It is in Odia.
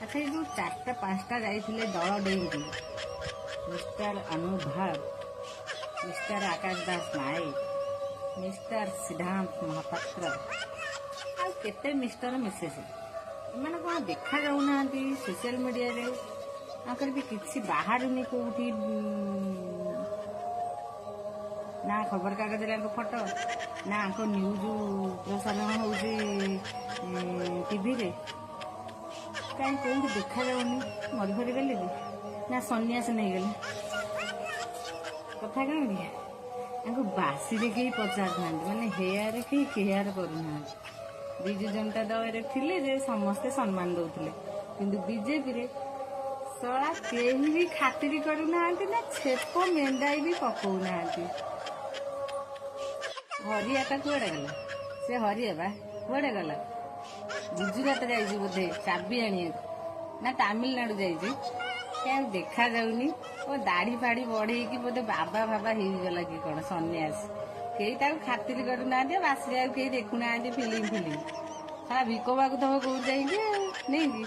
ଆଚ୍ଛା, ଏଇ ଯେଉଁ ଚାରିଟା ପାଞ୍ଚଟା ଯାଇଥିଲେ ଦଳ ଡେଇଁକି, ମିଷ୍ଟର ଅନୁଭବ, ମିଷ୍ଟର ଆକାଶ ଦାସ ନାୟକ, ମିଷ୍ଟର ସିଦ୍ଧାନ୍ତ ମହାପାତ୍ର, ଆଉ କେତେ ମିଷ୍ଟର ମିସେସ୍, ଏମାନେ କ'ଣ ଦେଖା ଯାଉନାହାନ୍ତି ସୋସିଆଲ ମିଡିଆରେ? ତାଙ୍କର ବି କିଛି ବାହାରୁନି କୋଉଠି, ନା ଖବରକାଗଜରେ ଆଙ୍କ ଫଟୋ, ନା ଆଙ୍କ ନ୍ୟୁଜ୍ ପ୍ରସାରଣ ହଉଛି ଟିଭିରେ। କାହିଁ କୋଉଠି ଦେଖାଯାଉନି? ମରି ଫରି ଗଲେ କି ନା ସନ୍ନ୍ୟାସ ନେଇଗଲେ? କଥା କଣ କି, ତାଙ୍କୁ ବାସିରେ କେହି ପଚାରୁନାହାନ୍ତି, ମାନେ ହେୟାର କେହି କେୟାର କରୁନାହାନ୍ତି। ବିଜୁ ଜନତା ଦଳରେ ଥିଲେ ଯେ ସମସ୍ତେ ସମ୍ମାନ ଦଉଥିଲେ, କିନ୍ତୁ ବିଜେପିରେ ଶଳା କେହି ବି ଖାତିରି କରୁନାହାନ୍ତି, ନା ଛେପ ମେଣ୍ଡାଇ ବି ପକଉନାହାନ୍ତି। ହରିଆଟା କୁଆଡେ ଗଲା? ସେ ହରିଆ ବା କୁଆଡେ ଗଲା? ଗୁଜୁରାଟ ଯାଇଛି ବୋଧେ ଚାବି ଆଣିବାକୁ, ନା ତାମିଲନାଡୁ ଯାଇଛି, କାହିଁ ଦେଖା ଯାଉନି। ଓ ଦାଢି ଫାଢି ବଢେଇକି ବୋଧେ ବାବା ଫାବା ହେଇଗଲା କି କଣ, ସନ୍ନ୍ୟାସ। କେହି ତାକୁ ଖାତିରି କରୁନାହାନ୍ତି, ବାସିରେ ଆଉ କେହି ଦେଖୁନାହାନ୍ତି ଫିଲ୍ମ ଫିଲ୍ମ। ସାରା ଭିକ ମାଗୁଥିବ କୋଉଠି ଯାଇକି ଆଉ ନେଇକି।